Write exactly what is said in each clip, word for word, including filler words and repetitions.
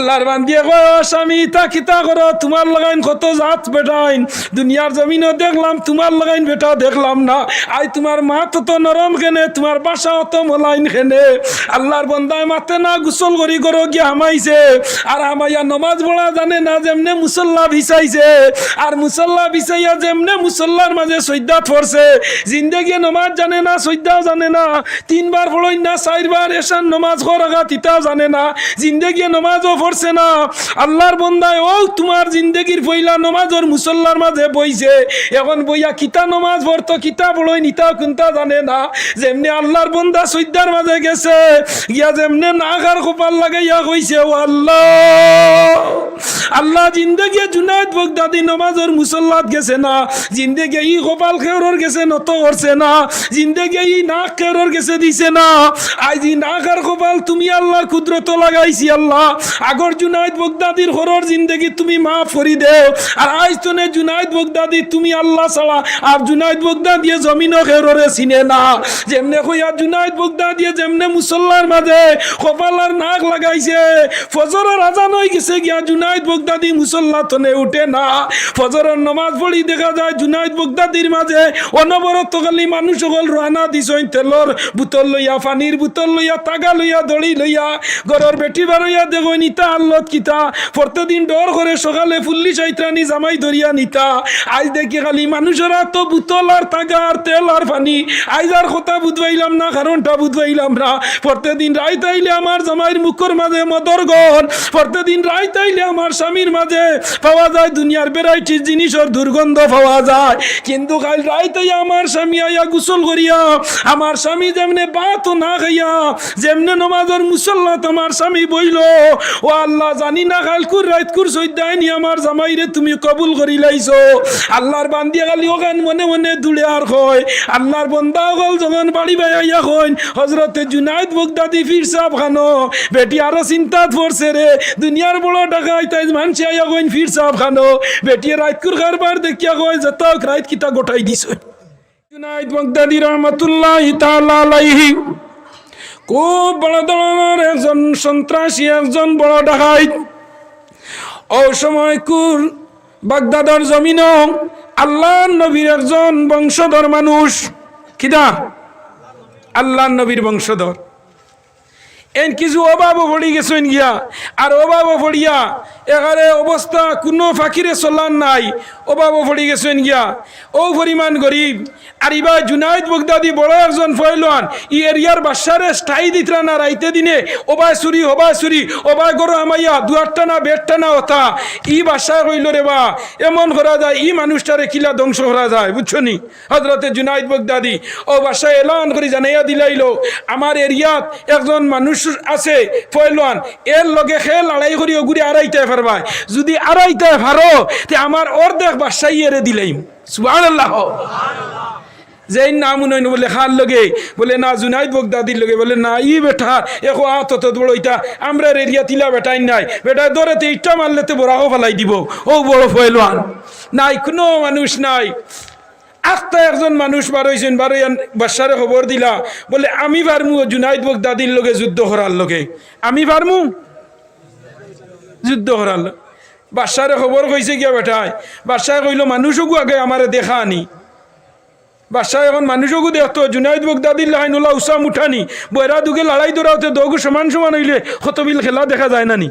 আল্লাহর বান্দিয়ে কয়, "ও স্বামী, ইতা কিতা করো? তুমার লাখান কত জাত বেটাইন দুনিয়ার জমিনো দেখলাম, তুমার লাখান বেটা দেখলাম না। আইজ তুমার মাত অত নরম কেনে, তুমার ভাষা অত মলাইন কেনে?" আল্লাহর বন্দায় মাতে না, গোসল করি ঘরো গিয়া হামাইছে। আর হামাইয়া নমাজ পড়া জানে না, যেমনে মুসল্লা বিছাইছে। আর মুসল্লা বিছাইয়া যেমনে মুসল্লার মাঝে সইজদাত পড়ছে, জিন্দেগিয়ে নমাজ জানে না, সইজদাও জানে না। তিনবার পড়ইন না, চাইরবার, এশার নমাজ ক রাকাত ইতাও জানে না, জিন্দেগিয়ে নমাজও পড়ছে না। আল্লাহর বন্দায়, অউ তুমার জিন্দেগির পয়লা নমাজর মুসল্লার মাঝে বইছে, এখন বইয়া কিতা নমাজ পড়তো, কিতা পড়ইন, ইতাও কুন্তা জানে না। যেমনে আল্লাহর বন্দা সইজদার মাঝে গেছে, গিয়া যেমনে নাক আর কপাল লাগাইয়া কইছে, "ও আল্লাহ, আল্লাহ, জিন্দেগিয়ে জুনায়েদ বগদাদি নমাজর মুসল্লাত গেছে না, জিন্দেগিয়ে ই কপাল কেউরর গেছে নত করছে না, জিন্দেগিয়ে ই নাক কেউরর গেছে দিছে না। আইজ ই নাক আর কপাল তুমি আল্লাহর কুদরতো লাগাইছি আল্লাহ। আগর জুনায়েদ বগদাদির ঘরর জিন্দেগি তুমি মাফ করি দেও। আর আইজ তনে জুনায়েদ বগদাদি তুমি আল্লাহ ছাড়া আর জুনায়েদ বগদাদিয়ে জমিনো কেউররে চিনে না।" যেমনে কইয়া জুনায়েদ বগদাদিয়ে যেমনে মুসল্লার মাঝে কপাল আর নাক লাগাইছে, ফজরর আজান অইগেছে গিয়া, জুনায়েদ বগদাদি মুসল্লা তনে উঠে না। ফজরর নমাজ পড়ি দেখা যায় জুনায়েদ বগদাদির মাঝে অনবরত খালি মানুষ অকল রওয়ানা দিছইন, তেলর বুতল লইয়া, পানির বুতল লইয়া, তাগা লইয়া, দড়ি লইয়া। ঘরর বেটি বারইয়া দেখইন ইতা হালত কিতা। পরতেদিন ডর করে সকালে পুল্লিশ আইতরা নি জামাই ধরিয়া নিতা। আইজ দেখি খালি মানুষর আতো বুতল আর তাগা আর তেল আর পানি। আইজ আর কথা বুঝবাইলাম না, কারণটা বুঝবাইলাম না। পরতেদিন রাইত আইলে আমার জামাইর মুখর মাঝে মদর গন্ধ, পরতেদিন রাইত আইলে আমার স্বামীর মাঝে পাওয়া যায় দুনিয়ার ভ্যারাইটির জিনিসর দুর্গন্ধ পাওয়া যায়। কিন্তু কাইল রাইত আইয়া আমার স্বামী আইয়া গোসল করিয়া, আমার স্বামী যেমনে ভাতও না খাইয়া, যেমনে নমাজর মুসল্লাত আমার স্বামী বইলো, ও আল্লাহ, জানি না কাইলকুর রাইতকুর সইজদায় নি আমার জামাইরে তুমি কবুল করিলাইছো। আল্লাহর বান্দিয়ে খালি অখান মনে মনে দুড়ে আর কয়। আল্লাহর বন্দা অকল যখন বাড়ি বায় আইয়া কইন, "হজরতে জুনায়েদ বগদাদি পীর সাব খানো।" বেটি আরো চিন্তাত পড়ছে রে, দুনিয়ার বড় ডাকাইত, আইজ মানষে আইয়া কইন পীর সাব খানো। বেটিয়ে রাইতকুর কারবার দেখিয়া কয়, "যেতা অউক, রাইত কিতা ঘটাই দিছো।" জুনায়েদ বগদাদি রহমতুল্লাহি তাআলা আলাইহি খুব বড় ধরনর একজন সন্ত্রাসী, একজন বড় ডাকাইত। অউ সময়কুর বাগদাদর জমিনো আল্লাহর নবীর একজন বংশধর মানুষ। কিতা? আল্লাহর নবীর বংশধর। এন কিছু অভাবো পড়ি গেছইন গিয়া, আর অভাবো পড়িয়া একেবারে অবস্থা কুনু ফাকিরে চলার নাই, অভাবো পড়ি গেছইন গিয়া, অউ পরিমাণ গরিব। আর ইবায় জুনায়েদ বগদাদি বড় একজন পয়লওয়ান, ই এরিয়ার বাদশারে স্থায়ী দিতরা না রাইতে দিনে, অবায় চুরি, হবায় চুরি, অবায় ঘরো হামাইয়া দুয়ার টানা, বেড় টানা অতা। ই বাদশায় কইলো, "রে বা, এমন করা যায়, ই মানুষটারে কিলা ধ্বংস করা যায়, বুঝছো নি?" হজরতে জুনায়েদ বগদাদি অউ বাদশায় এলান করি জানাইয়া দিলাইলো, "আমার এরিয়াত একজন মানুষ আছে পয়লওয়ান, এর লগে কে লড়াই করি অগুরে আরাইতায় পারবায়, যুদি আরাইতায় পারো, তে আমার অর্ধেক বাদশাই এরে দিলাইমু।" সুবহানাল্লাহ। যেইন নাম হুনইন বলে, "কার লগে?" বলে, "না, জুনায়েদ বগদাদির লগে।" বলে, "না, ই বেটা, একো আত অত বড় ইতা, আমরার এরিয়াত ইলা বেটাইন নাই। বেটায় ধরে তে ইটা মারলে তে বরাকো ফালাই দিবো, অউ বড় পয়লওয়ান। নাই, কুনু মানুষ নাই।" আস্তা একজন মানুষ বারইছইন, বারইয়া বাদশারে খবর দিলা, বলে, "আমি পারমু জুনায়েদ বগদাদির লগে যুদ্ধ করার লগে, আমি পারমু যুদ্ধ করার লগে।" বাদশারে খবর কইছে গিয়া বেটায়, বাদশায় কইলো, "মানুষ অগু আগে আমারে দেখা আনি।" বাদশায় এখন মানুষ অগু দেখতো, জুনায়েদ বগদাদির লাখান অলা উচা মুঠানি, বয়রা দুগে লড়াই ধরাওতে দুগু সমান সমান অইলে কত বিল খেলা দেখা যায় না নি?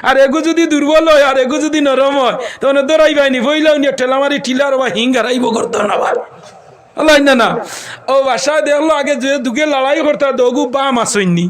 আর এগু যুদি দুর্বল অয়, আর এগু যুদি নরম অয়, তখন ধরাইবায় নি, পয়লাউ নিয়া ঠেলা মারি টিলার বা হিং হারাইবো গর্দন আবার। অলা না না। অউ বাদশায় দেখলো আগে যে দুগে লড়াই করতা, দুগু বাম আছইন নি।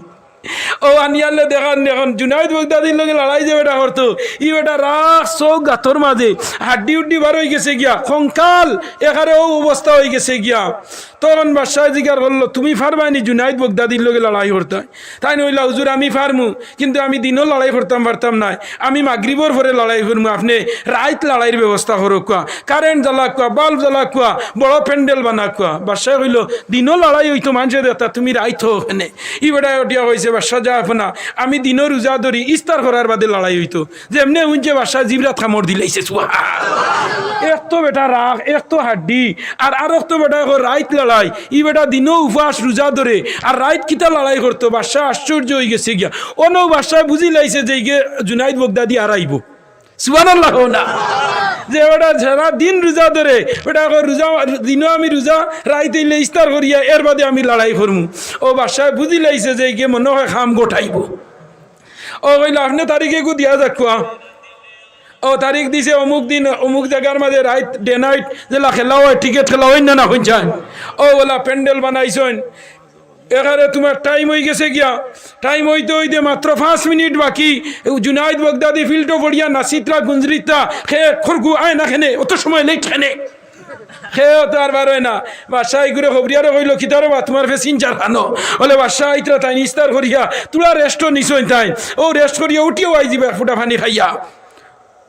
অউ আনিয়ালে দেখার নি, এখন জুনায়েদ বগদাদির লগে লড়াই যে বেটা করতো, ই বেটা রাখ চউখ গাতর মাঝে, হাড্ডি উড্ডি বার অইগেছে গিয়া, কঙ্কাল, একেবারে অউ অবস্থা অইগেছে গিয়া। তখন বাদশায় জিকার করলো, "তুমি পারবায় নি জুনায়েদ বগদাদির লগে লড়াই করতায়?" তাইন কইলা, "হুজুর, আমি পারমু, কিন্তু আমি দিনো লড়াই করতাম পারতাম নায়। আমি মাগরিবর পরে লড়াই করমু, আপনে রাইত লড়াইর ব্যবস্থা করউক্কা, কারেন্ট জ্বালাউক্কা, বাল্ব জ্বালাউক্কা, বড় প্যান্ডেল বানাউক্কা।" বাদশায় কইলো, "দিনো লড়াই অইতো মানষে দেখতা, তুমি রাইত অও কেনে?" ই বেটায় উঠিয়া কইছে, "বাদশা জাহাপনা, আমি দিনো রুজা ধরি, ইফতার করার বাদে লড়াই অইতো।" যেমনে হুনছে বাদশায় জিবরাত কামড় দিলাইছে, সুবহানাল্লাহ। এক তো বেটা রাখ, এক তো হাড্ডি, আর আরক তো বেটায় কয় রাইত লড়াই ই বেটা দিনও উপাস রোজা ধরে, আর রাইত কিতা লড়াই করতো? বাদশা আশ্চর্য অইগেছে গিয়া। অনো বাদশায় বুঝিলাইছে যে ইগে জুনাইদ বগদাদি আর আইবো। সুবহানাল্লাহ কও না। যে বেটা সারা দিন রোজা ধরে, বেটা কয়, "রোজা, দিনও আমি রোজা, রাইত অইলে ইফতার করিয়া, এর বাদে আমি লড়াই করমু।" অউ বাদশায় বুঝিলাইছে যে ইগে মনো কয় কাম ঘটাইবো। অউ কইলো, "আপনে তারিখ এগু দিয়া যাউক্কা।" অউ তারিখ দিছে অমুক দিন, অমুক জাগার মাঝে রাইত, ডে নাইট, যেলা খেলা অয়, টিকেট খেলা অয় না, না কইন চাইন। অউ অলা প্যান্ডেল বানাইছইন। এখানে তুমার টাইম অইগেছে গিয়া, টাইম অইতে অইতে মাত্র পাঁচ মিনিট বাকি। জুনাইদ বগদাদি ফিল্ডো পড়িয়া নাচিত্রা গুঞ্জরিত্রা, হে খরগু আয় না কেনে, অত সময় লেট কেনে? হে অত আর বার অয় না। বাদশা ইগুরে খবরিয়ারে কইলো, "কিতা রে বা, তুমার প্যাসেঞ্জার কানো?" বলে, "বাদশা, ইতরা তাইন ইফতার করিয়া তুলা রেস্টও নিছইন তাইন, অউ রেস্ট করিয়া উঠিয়াউ আইযিবা এক ফুটা পানি খাইয়া।"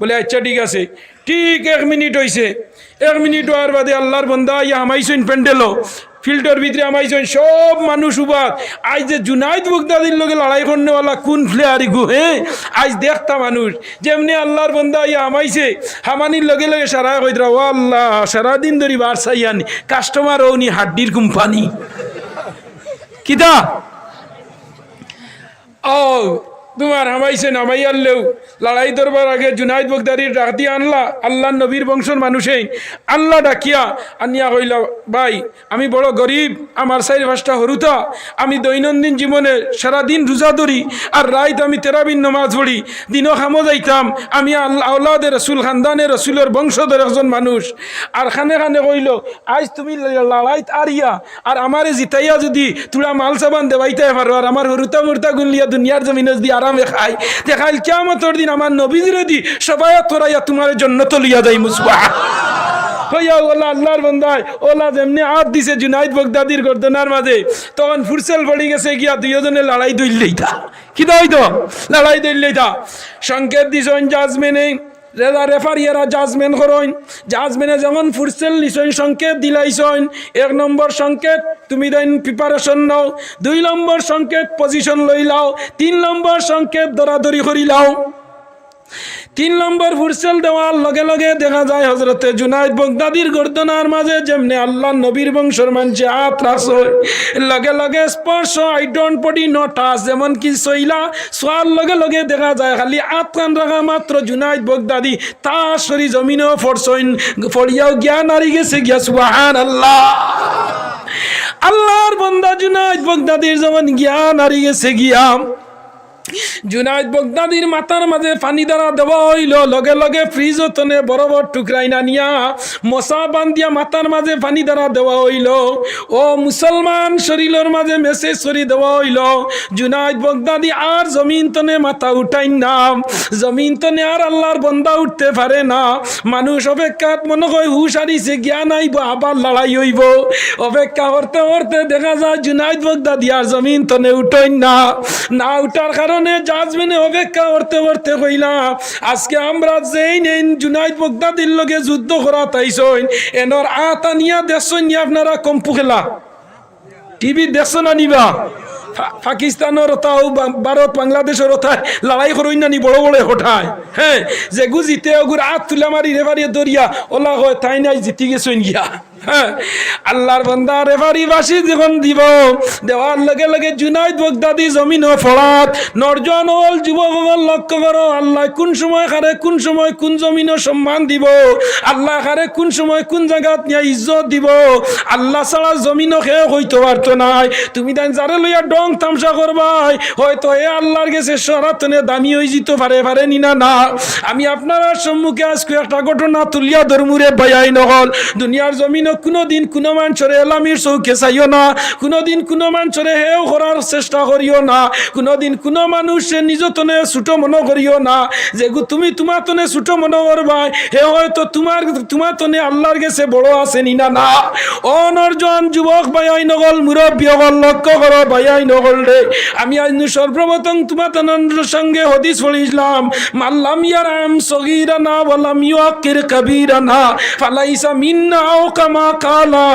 বলে, "আচ্ছা, ঠিক আছে।" ঠিক এক মিনিট অইছে। এক মিনিট অওয়ার বাদে আল্লার বন্দা আইয়া হামাইছইন প্যান্ডেলো, ফিল্ডর ভিতরে হামাইছইন, সব মানুষ উবাত। আইজ যে জুনাইদ বগদাদির লগে লড়াই করনেওয়ালা কুন প্লেয়ার ইগু, হে? আইজ দেখতা মানুষ। যেমনে আল্লার বন্দা আইয়া হামাইছে, হামানির লগে লগে সারায় কইতরা, "ও আল্লা, সারাদিন ধরি বার চাইয়ানি, কাস্টমার অউনি হাড্ডির কোম্পানি।" কিতা? অউ, তুমার হামাইছে, হামাইয়ারলেউ লড়াই ধরবার আগে জুনাইদ বগদাদির ডাক দিয়া আনলা, আল্লার নবীর বংশর মানুষে আনলা ডাকিয়া, আনিয়া কইলা, "ভাই, আমি বড় গরিব, আমার চাইর পাঁচটা হুরুতা, আমি দৈনন্দিন জীবনে সারাদিন রোজা ধরি, আর রাইত আমি তেরাবির নমাজ পড়ি, দিনও কামো যাইতাম, আমি আল-, আওলাদে রসুল, খানদানে রসুলর বংশধর একজন মানুষ।" আর কানে কানে কইলো, "আইজ তুমি ল-, লড়াইত আরিয়া, আর আমারে জিতাইয়া যুদি তুরা মাল সামান দেওয়াইতায় পারো, আর আমার হুরুতা মুরুতা গুন লইয়া দুনিয়ার জমিনো যুদি আরামে খাই, তে কাইল কিয়ামতর দিন আমার নবীজিরেদি শাফায়াত করাইয়া তুমারে জন্নতো লইয়া যাইমু।" সুবহান। কইয়া অলা আল্লার বন্দায়, অলা যেমনে আত দিছে জুনাইদ বগদাদির গর্দনার মাঝে, তখন ফুরসেল পড়ি গেছে গিয়া দুইওজনে লড়াই ধরিলাইতা। কিতা অইতো? লড়াই ধরিলাইতা। সংকেত দিছইন জাজম্যানে, রেজা রেফারি এরা জাজমেন্ট করইন। জাজমেন্টে যেমন ফুরসেল নিছইন, সংকেত দিলাইছইন, এক নম্বর সংকেত তুমি দেন প্রিপারেশন নাও, দুই নম্বর সংকেত পজিশন লইলাও, তিন নম্বর সংকেত দরাদরি করিলাও। তিন নম্বর ফুরসেল দেওয়ার লগে লগে দেখা যায় হজরতে জুনাইদ বগদাদির গর্দনার মাঝে যেমনে আল্লার নবীর বংশর মানষে আত রাখছে, লগে লগে স্পর্শ, I don't body no touch, যেমন কি সইলা সোয়ার লগে লগে দেখা যায় খালি আতখান রাখা মাত্র জুনাইদ বগদাদি তাড়াতাড়ি জমিনো পড়ছইন, পড়িয়াও জ্ঞান হারি গেছে গিয়া। সুবহানাল্লাহ। আল্লার বন্দা জুনাইদ বগদাদির যেমন জ্ঞান হারি গেছে গিয়া, জুনাইদ বগদাদির মাথার মাঝে পানি ধারা দেওয়া অইলো, লগে লগে ফ্রিজ তনে বরফর টুকরাইন আনিয়া মশা বান্ধিয়া মাথার মাঝে পানি ধারা দেওয়া অইলো। ও মুসলমান, শরীলর মাঝে মেসেজ করি দেওয়া অইলো, জুনাইদ বগদাদি আর জমিন তনে মাথা উঠাইন না, জমিন তনে আর আল্লার বন্দা উঠতে পারে না। মানুষ অপেক্ষাত মনো কয় হুশ হারিছে, জ্ঞান আইবো, আবার লড়াই অইবো। অপেক্ষা করতে করতে দেখা যায় জুনাইদ বগদাদি আর জমিন তনে উঠইন না। না উঠার কারণে জাজমেন্টে অপেক্ষা করতে করতে কইলা, আজকে আমরা যেইন এইন জুনাইদ বগদাদির লগে যুদ্ধ করাত আইছইন, এনর আত আনিয়া দেখছইন নি আপনারা কম্পু খেলা? টিভি দেখছো না নিবা? পা-, পাকিস্তানর অতা, অউ বা-, ভারত, বাংলাদেশর অতায় লড়াই করইন না নি বড় বড় হঠায়? হে, যেগু জিতে অগুর আত তুলা মারি রেফারিয়ে ধরিয়া অলা কয়, "তাইন আইজ জিতি গেছইন গিয়া।" হে, আল্লার বন্দা রেফারি বাঁশি যখন দিবো, দেওয়ার লগে লগে জুনাইদ বগদাদি জমিনো পড়াত। নওজোয়ান অকল, যুবক অকল, লক্ষ্য করো, আল্লায় কুন সময় কারে, কুন সময়, কুন জমিনো সম্মান দিবো, আল্লায় কারে কুন সময়, কুন জাগাত নিয়া ইজ্জত দিবো। আল্লা ছাড়া জমিনো কেউ কইতো পারতো নায়। তুমি তাইন যারে লইয়া ঢং তামশা করবায়, হয়তো হে আল্লার গেছে সারার তনে দামি অইযিতো পারে, পারে নি না? না। আমি আপনারার সম্মুখে আজকে একটা ঘটনা তুলিয়া ধরমু রে ভাইয়াইন অকল। দুনিয়ার জমিনো কুনুদিন কুনু মানষরে এলামির চউখে চাইও না, কুনুদিন কুনু মানষরে হেয় করার চেষ্টা করিও না, কুনুদিন কুনু মানুষরে নিজর তনে ছুটো মনো করিও না। যেগু তুমি তুমার তনে ছুটো মনো করবায়, হে হয়তো তুমার, তুমার তনে আল্লার গেছে বড় আছে নি না? না। ও নওজোয়ান যুবক ভাইয়াইন অকল, মুরব্বি অকল, লক্ষ্য করো ভাইয়াইন অকল রে। আমি আইজ নু সর্বপ্রথম তুমার তনর সঙ্গে হাদিস পড়ছিলাম, "মান লাম ইয়ারহাম সগীরানা ওয়া লাম ইউক্কির কাবীরানা ফালাইসা মিন্না" আও কামা কালা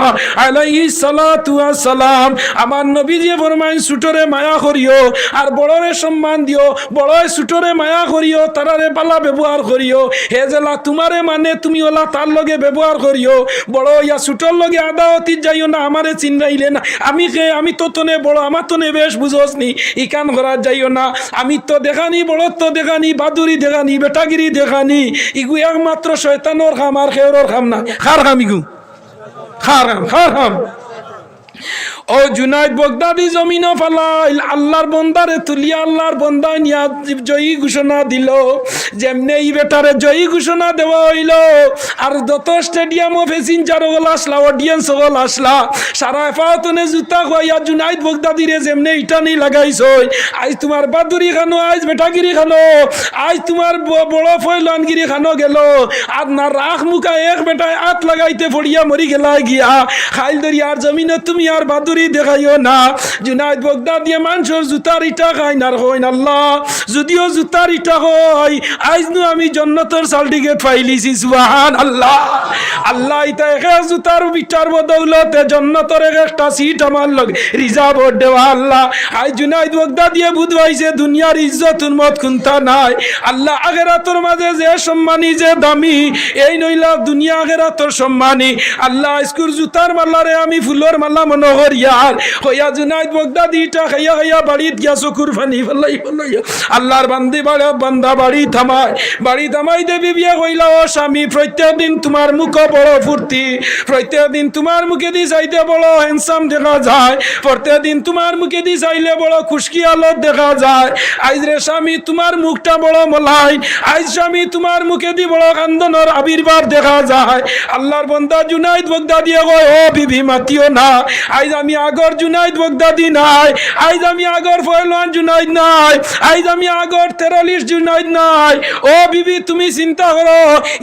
আলাইহিস সালাতু ওয়াস সালাম, আমার নবীজিয়ে ফরমাইন, ছোটরে মায়া করিও আর বড়রে সম্মান দিও। বড়য় ছোটরে মায়া করিও, তারারে ভালা ব্যবহার করিও। হে যেলা তুমারে মানে, তুমি ওলা তার লগে ব্যবহার করিও। বড় অইয়া ছোটর লগে আদাওয়াতিত যাইও না, আমারে চিনরাইলে না, আমি কে, আমি তো তনে বড়, আমার তনে বেশ বুঝোস নি, ইখান করাত যাইও না। আমি তো দেখানি, বড়ত্ব দেখানি, বাদুরি দেখানি, বেটাগিরি দেখানি, ইগু একমাত্র শয়তানর কাম, আর কেউরর কাম না। কার কাম ইগু? কার কাম, কার কাম। ও জুনাইদ বগদাদি জমিনো ফালাইল, আল্লার বন্দারে তুলিয়া আল্লার বন্দায় নিয়া জয়ী ঘোষণা দিল। যেমনে ই বেটারে জয়ী ঘোষণা দেওয়া অইল, আর যত স্টেডিয়ামো passenger অকল আসলা, audience অকল আসলা, সারা হেফাজতনে জুতা খুয়াইয়া জুনাইদ বগদাদিরে যেমনে ইটানি লাগাইছইন, আইজ তুমার বাদুরি খানো, আইজ বেটাগিরি খানো, আইজ তুমার ব-, বড় ফয়লানগিরি খানো গেল। আর না রাখ মুখা এক বেটায় আত লাগাইতে পড়িয়া মরি গেলা গিয়া। খাইল দরিয়ার জমিনো তুমি আর বাদুরি দেখাইও না। জুনাইদ বগদাদিয়ে মানষর জুতার ইটা খাইন আর কইন, আল্লাহ, যুদিও জুতার ইটা খাই, আইজ নু আমি জন্নতর সার্টিফিকেট পাইলিছি। সুবহানাল্লাহ। আল্লাহ, ইতা এক এক জুতার ইটার বদৌলতে জন্নতর এক একটা seat আমার লগে reserve দেওয়া। আল্লাহ, আইজ জুনাইদ বগদাদিয়ে বুঝ পাইছে দুনিয়ার ইজ্জত হুরমত কুন্তা নাই। আল্লাহ, আখেরাতর মাঝে যে সম্মানী, যে দামি, এইন অইলা দুনিয়া আখেরাতর সম্মানী। আল্লাহ, আইজকুর জুতার মালারে আমি ফুলর মালা মনো করিয়ার। কইয়া জুনাইদ বগদাদি ইটা খাইয়া খাইয়া বাড়িত গিয়া চকুর পানি ফালাই ফালাইয়া আল্লার বান্দি বাড়া-, বান্দা বাড়িত হামায়। বাড়িত হামাইতে বিবিয়ে কইলা, ও স্বামী, প্রত্যেক দিন তুমার মুখো বড় ফুর্তি, প্রত্যেক দিন তুমার মুখেদি চাইতে বড় handsome দেখা যায়, প্রত্যেক দিন তুমার মুখেদি চাইলে বড় খুশকি হালত দেখা যায়। আইজ রে স্বামী, তুমার মুখটা বড় মলাইন, আইজ স্বামী, তুমার মুখেদি বড় কান্দনর আবির্ভাব দেখা যায়। আল্লার বন্দা জুনাইদ বগদাদিয়ে কয়, ও বিবি, মাতিও না, আইজ আমি আগর জুনাইদ বগদাদি নাই, আইজ আমি আগর ফয়লওয়ান জুনাইদ নাই, আইজ আমি আগর তেরাল্লিশ জুনাইদ নাই। ও বিবি, তুমি চিন্তা করো,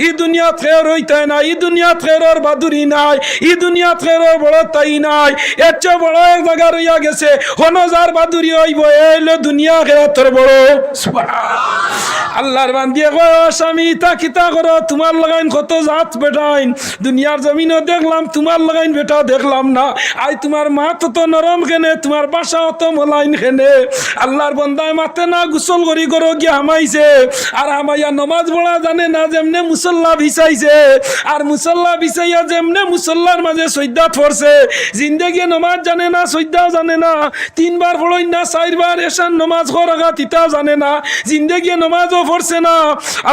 ই দুনিয়াত খের অইতায় না, ই দুনিয়াত খেরর বাদুরি নাই, ই দুনিয়াত খেরর বড় তাই নাই। এর চেয়ে বড় এক জাগা রইয়া গেছে, হনো যার বাদুরি অইবো, এ অইলো দুনিয়া আখেরাতর বড়। সুবহান। আল্লার বান্দিয়ে কয়, ও স্বামী, ইতা কিতা করো? তুমার লাখান কত জাত বেটাইন দুনিয়ার জমিনো দেখলাম, তুমার লাখান বেটা দেখলাম না। আইজ তুমার মাত অত নরম কেনে, তুমার ভাষা অত মলাইন কেনে? আল্লার বন্দায় মাতে না, গোসল করি ঘরো গিয়া হামাইছে। আর হামাইয়া নমাজ পড়া জানে না, যেমনে মুসল্লা বিছাইছে। আর মুসল্লা বিছাইয়া যেমনে মুসল্লার মাঝে সইজদাত পড়ছে। জিন্দেগিয়ে নমাজ জানে না, সইজদাও জানে না। তিনবার পড়ইন না, চাইরবার এশার নমাজ ক রাকাত ইতাও জানে না। জিন্দেগিয়ে নমাজও পড়ছে না।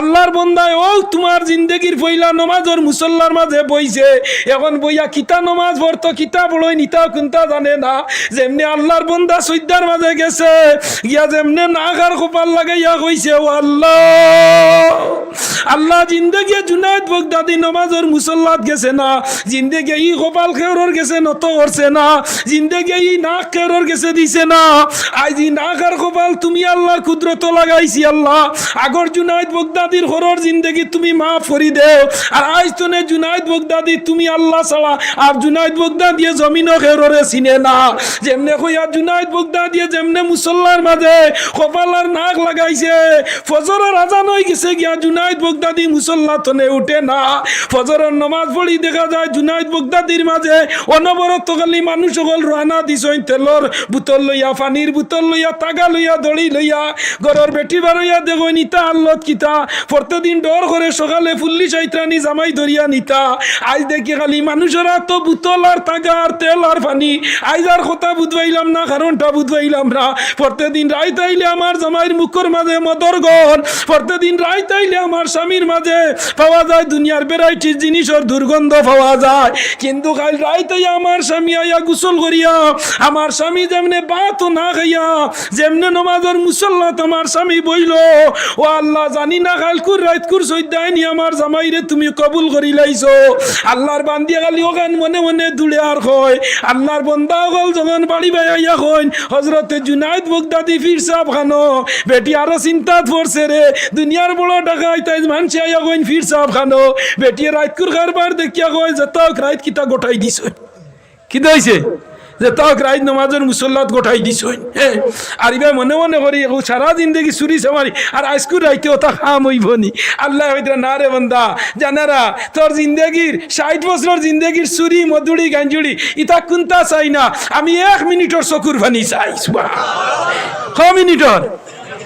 আল্লার বন্দায়, অউ তুমার জিন্দেগির পয়লা নমাজর মুসল্লার মাঝে বইছে। এখন বইয়া কিতা নমাজ পড়তো, কিতা পড়ইন, ইতাও কুন্তা জানে না। যেমনে আল্লার বন্দা সইজদার মাঝে গেছে, গিয়া যেমনে নাক আর কপাল লাগাইয়া কইছে, ও আল্লাহ, আল্লাহ, জিন্দেগিয়ে জুনাইদ বগদাদি নমাজর মুসল্লাত গেছে না, জিন্দেগিয়ে ই কপাল খেউরর গেছে নত করছে না, জিন্দেগিয়ে ই নাক খেউরর গেছে দিছে না। আইজ ই নাক আর কপাল তুমি আল্লার কুদরতো লাগাইছি আল্লাহ। আগর জুনাইদ বগদাদির হরর জিন্দেগি তুমি মাফ করি দেও। আর আইজ তনে জুনাইদ বগদাদি তুমি আল্লাহ ছাড়া আর জুনাইদ বগদাদিয়ে জমিনো খেউররে চিনে না। যেমনে কইয়া জুনাইদ বগদাদিয়ে যেমনে মুসল্লার মাঝে কপাল আর নাক লাগাইছে, ফজরর আজান অইগেছে গিয়া জুনাইদ বগদাদি মুসল্লা তনে উঠে না। ফজরর নমাজ পড়ি দেখা যায় জুনাইদ বগদাদির মাঝে অনবরত খালি মানুষ অকল রওয়ানা দিছইন, তেলর বুতল লইয়া, পানির বুতল লইয়া, তাগা লইয়া, দড়ি লইয়া। ঘরর বেটি বারইয়া দেখইন ইতা হালত কিতা। পরতেদিন ডর করে সকালে পুল্লিশ আইতরা নি জামাই ধরিয়া নিতা। আইজ দেখি খালি মানুষর আতো বুতল আর তাগা আর তেল আর পানি। আইজ আর কথা বুঝবাইলাম না, কারণটা বুঝবাইলাম না। পরতেদিন রাইত আইলে আমার জামাইর মুখর মাঝে মদর গন্ধ, পরতেদিন রাইত আইলে আমার স্বামীর মাঝে পাওয়া যায় দুনিয়ার varieties জিনিসর দুর্গন্ধ পাওয়া যায়। কিন্তু কাইল রাইত আইয়া আমার স্বামী আইয়া গোসল করিয়া, আমার স্বামী যেমনে ভাতও না খাইয়া, যেমনে নমাজর মুসল্লাত আমার স্বামী বইলো, ও আল্লাহ, জানি না কাইলকুর রাইতকুর সইজদায় নি আমার জামাইরে তুমি কবুল করিলাইছো। আল্লার বান্দিয়ে খালি অখান মনে মনে দুড়ে আর কয়। আল্লার বন্দা অকল যখন বাড়ি বায় আইয়া কইন, হজরতে জুনাইদ বগদাদি পীর সাব খানো, বেটি আরো চিন্তাত পড়ছে রে, দুনিয়ার বড় ডাকাইত আইজ মানষে আইয়া কইন পীর সাব খানো। বেটিয়ে রাইতকুর কারবার দেখিয়া কয়, যেতা অউক রাইত কিতা ঘটাই দিছো। কিতা অইছে? যেতা অউক রাইত নমাজর মুসল্লাত গটাই দিছইন। হ্যাঁ, আর ইবায় মনে মনে করি, "ও সারা জিন্দেগি চুরি চামারি, আর আইজকুর রাইতে অতা কাম অইবো নি?" আল্লায় কইতরা, "না রে বন্দা, জানারা, তোর জিন্দেগির, ষাইট বছরর জিন্দেগির চুরি, মদুড়ি, গাঞ্জুড়ি, ইতা কুন্তা চাই না, আমি এক মিনিটর চকুর পানি চাই।" সুবহান। ক মিনিটর?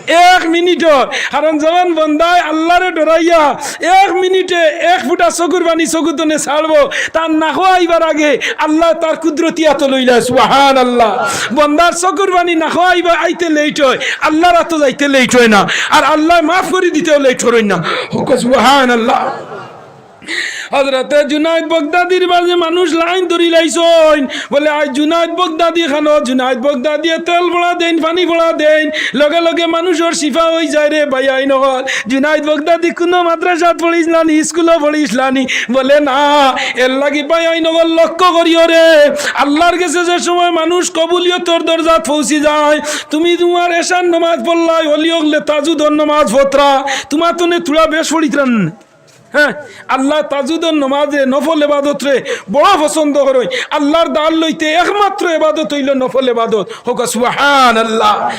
এক মিনিটর। কারণ যখন বন্দায় আল্লারে ডরাইয়া এক মিনিটে এক ফুটা চকুর পানি চকুর তনে ছাড়বো, তার না খাওয়া আইবার আগে আল্লায় তার কুদরতি আতো লইলা। সুবহানাল্লাহ। বন্দার চকুর পানি না খাওয়া আইবা, আইতে লেইট অয়, আল্লার আতো যাইতে লেইট অয় না, আর আল্লায় মাফ করি দিতেও লেইট করইন না। হক সুবহানাল্লাহ। হজরতে জুনাইদ বগদাদির বাজে মানুষ লাইন ধরি লাইছইন, বলে, "আইজ জুনাইদ বগদাদি খানো, জুনাইদ বগদাদিয়ে তেল পড়া দেইন, পানি পড়া দেইন, লগে লগে মানুষর শিফা অই যায় রে।" ভাইয়াইন অকল, জুনাইদ বগদাদি কুনু মাদ্রাসাত পড়িছলানি, স্কুলো পড়িছলানি? বলে, "না।" এরলাগি ভাইয়াইন অকল লক্ষ্য করিও রে, আল্লার গেছে যে সময় মানুষ কবুলিয়তর দরজাত পৌঁছি যায়, তুমি তুমার এশার নমাজ পড়লায়, অলি অকলে তাজুদর নমাজ পড়রা, তুমার তনে থুড়া বেশ পড়িতরা না? হ্যাঁ, আল্লায় তাজুদর নমাজে নফল এবাদতরে বড় পছন্দ করইন। আল্লার দার লইতে একমাত্র এবাদত অইলো নফল এবাদত। হক সুবহানাল্লাহ।